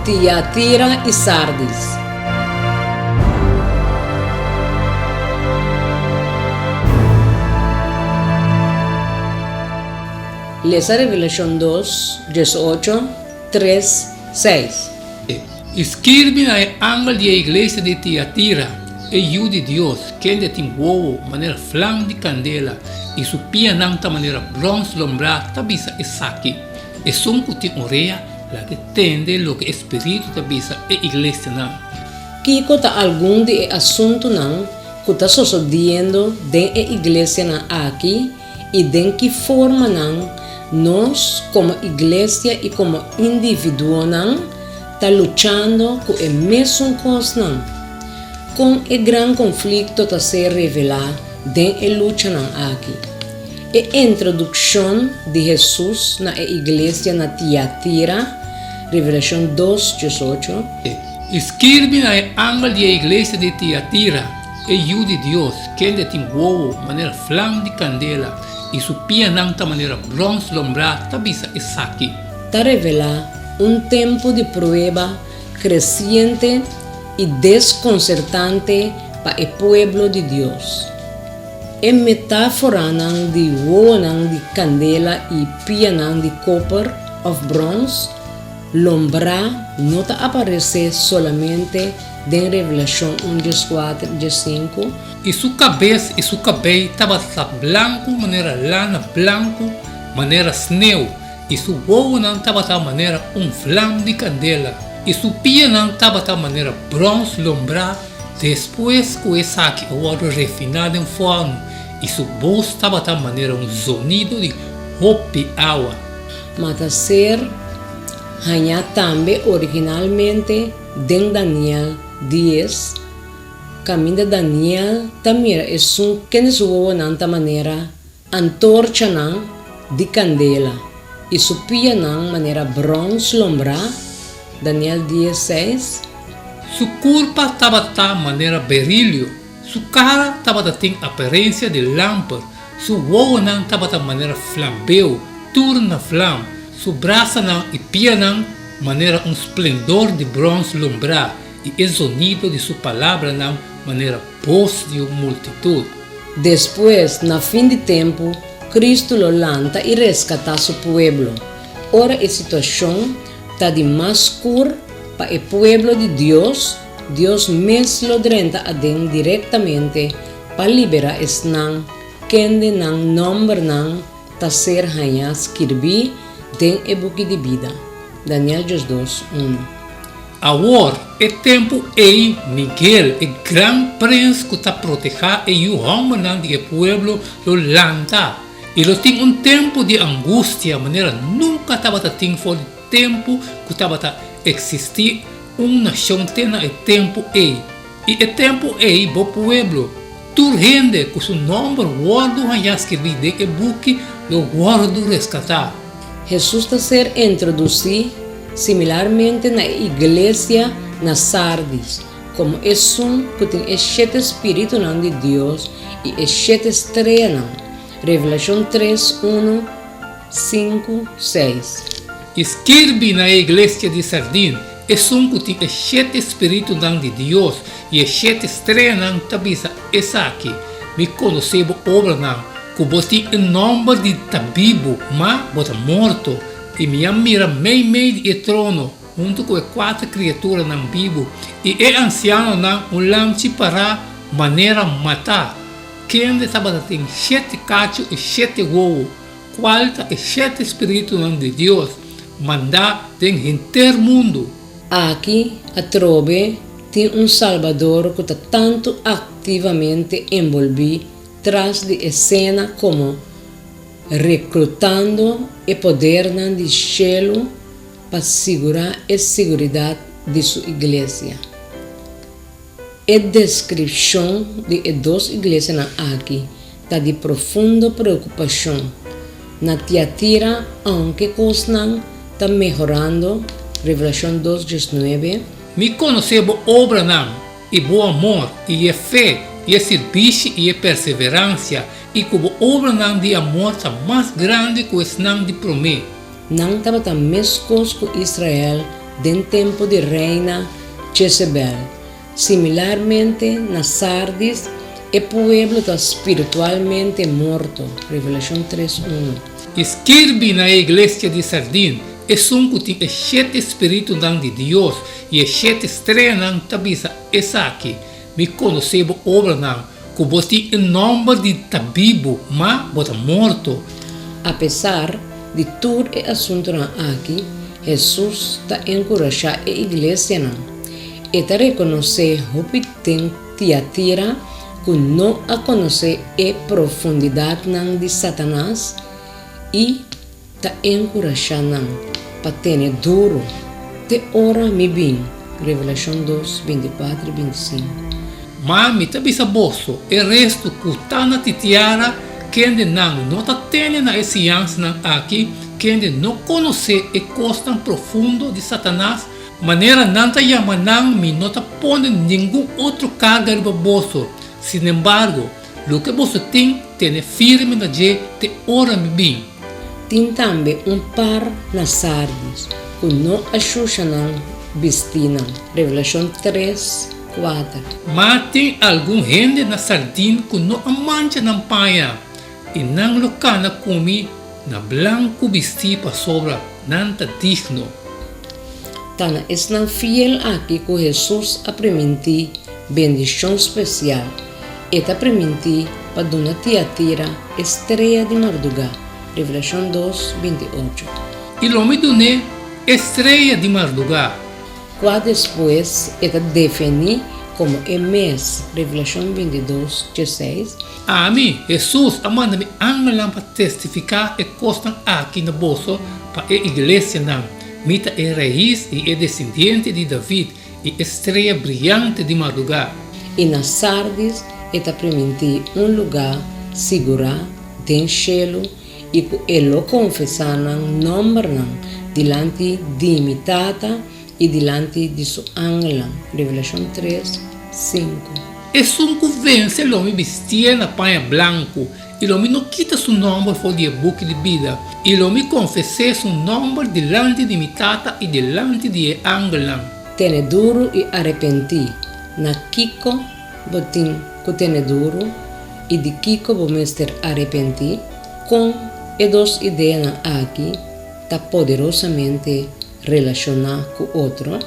Tiatira i Sardis. Lesa Revelashon dos, diesocho, tres, seis. I skirbi na e angel di e iglesia di Tiatira, E Yu di Dios, kende tin wowo manera flam di kandela i su pianan ta manera bròns lombrá, ta bisa esaki, Esun ku tin orea, laga e tende loke e spiritu ta bisa e iglesianan. Kiko ta algun di e asuntunan ku ta sosodiendo den e iglesianan aki i den ki formanan nos komo iglesia i komo individuonan ta luchando ku e mesun kosnan? Kon e gran konflikto ta ser revelá den e luchanan aki? E introdukshon di Hesus na e iglesia na Tiatira, Revelashon dos, diesocho. I skirbi na e angel di e iglesia di Tiatira, E Yu di Dios, kende tin wowo manera flam di kandela i su pianan ta manera bròns lombrá, ta bisa esaki. Ta revelá un tempu di prueba kresiente i deskonsertante pa e pueblo di Dios. E metáforanan di wowonan di kandela i pianan di koper òf bròns lombrá no ta aparesé solamente den Revelashon un dieskuater diesinku. I su kabes i su kabei tabata blanku manera lana blanku, manera sneu, i su wowonan tabata manera un vlam di kandela, i su pianan tabata manera bròns lombrá despues ku esaki a wòrdu refiná den fòrnu, i su bos tabata manera un zonido di hopi awa. Ma ta ser hañá tambe originalmente den Daniel dies, kaminda Daniel ta mira esun kende su wowonan ta manera Antorchanan di kandela i su pianan manera bròns lombrá, Daniel dies seis. Su kurpa tabata manera berilio, su kara tabata tin aparensia di lamper, su wowonan tabata manera flambeu tur na flam, su brasanan i pianan manera un splendor di bròns lombrá i e zonido di su palabranan manera bos di un multitut. Despues, na fin di tempu, Kristu lo lanta i reskatá su pueblo. Ora e situashon ta di mas skur pa e pueblo di Dios, Dios mes lo drenta aden direktamente pa liberá esnan kende nan nòmbernan ta ser hañá skirbí den e buki di bida. Daniel diesdos, unu. Awor, e tempu ei Miguel, e gran prens ku ta protehá e yu hòmbernan di e pueblo, lo lanta, i lo tin un tempu di angustia manera nunka tabata tin for di tempu ku tabata eksistí un nashon te na e tempu ei. I e tempu ei bo pueblo, tur hende ku su nòmber wòrdu hañá skirbí den e buki, lo wòrdu reskatá. Hesus ta ser introdusí similarmente na e iglesia na Sardis komo esun ku tin e shete spiritunan di Dios i e shete streanan, Revelashon tres, unu, sinku, seis. I skirbi na e iglesia di Sardin, Esun ku tin e shete spiritunan di Dios i e shete streanan ta bisa esaki, Mi konosé bo obranan, ku bo tin e nòmber di ta bibu, ma bo ta morto. I mi a mira meimei di e trono, huntu ku e kuater kriaturanan bibu i e ansianonan, un lamchi pará manera matá, kende tabata tin shete kachu i shete wowo. Kual ta e shete spiritunan di Dios mandá den henter mundu? Aki atrobe tin un Salbador ku ta tantu aktivamente enbolbí tras di esena komo reklutando e podernan di shelu pa sigurá e siguridat di su iglesia. E deskripshon di e dos iglesianan aki ta di profundo preokupashon. Na Tiatira, ounke kosnan ta mehorando, Revelashon dos diesnuebe, Mi konosé bo obranan, i bo amor, i e fe, i e sirbishi, i e perseveransia, i ku bo obranan di amor ta mas grandi ku esnan di promé. Nan tabata meskos ku Israel. den tempu di Reina Jezebel. Similarmente, na Sardis, e pueblo ta spiritualmente morto, Revelashon tres, unu. I skirbi na e iglesia di Sardin, Esun ku tin e shete spiritunan di Dios i e shete streanan ta bisa esaki, Mi konosé bo obranan, ku bo tin e nòmber di ta bibu, ma bo ta morto. Apesar di tur e asuntunan aki, Hesus ta enkurashá e iglesianan. E ta rekonosé hopi den Tiatira ku no a konosé e profundidatnan di Satanas i ta enkurashá nan pa tene duru te ora mi bin, Revelashon dos, bintikuater i bintisinku. Ma mi ta bisa boso, e restu ku ta na Titiara, kende nan no ta tene na e siñansanan aki, kende no konosé e kosnan profundo di Satanas, manera nan ta yama nan, mi no ta pone ningun otro karga riba boso. Sinembargo, Loke boso tin, tene firme na dje te ora mi bin. Tin tambe un par na Sardis ku no a shusha nan bistínan. Revelashon tres, kuater. Ma tin algun hende na Sardin ku no a mancha nan paña, i nan lo kana ku mi na blanku bistí pasobra nan ta digno. Ta na esnan fiel aki ku Hesus a primintí bendishon spesial. E ta primintí pa duna Tiatira e strea di mardugá, Revelashon dos, 28. I lo mi dun'é e strea di mardugá. Kua despues e ta defení komo e mes, Revelashon 22, 16. Ami, Hesus, a manda mi angelnan pa testifiká e kosnan aki na boso pa e iglesianan. Mi ta e rais i e desendiente di David i e strea briante di mardugá. I na Sardis e ta primintí un lugá sigurá den shelu i ku e lo konfesá nan nòmbernan dilanti di mi Tata i dilanti di su angelnan. Revelashon tres, sinku. Esun ku vense lo mi bistié na paña blanku, i lo mi no kita su nòmber for di e buki di bida, i lo mi konfes'é su nòmber dilanti di mi Tata i dilanti di e angelnan. Tene duru i arepentí. Na kiko bo tin ku tene duru i di kiko bo mester arepentí? Kon e dos ideanan aki ta poderosamente relashoná ku otro?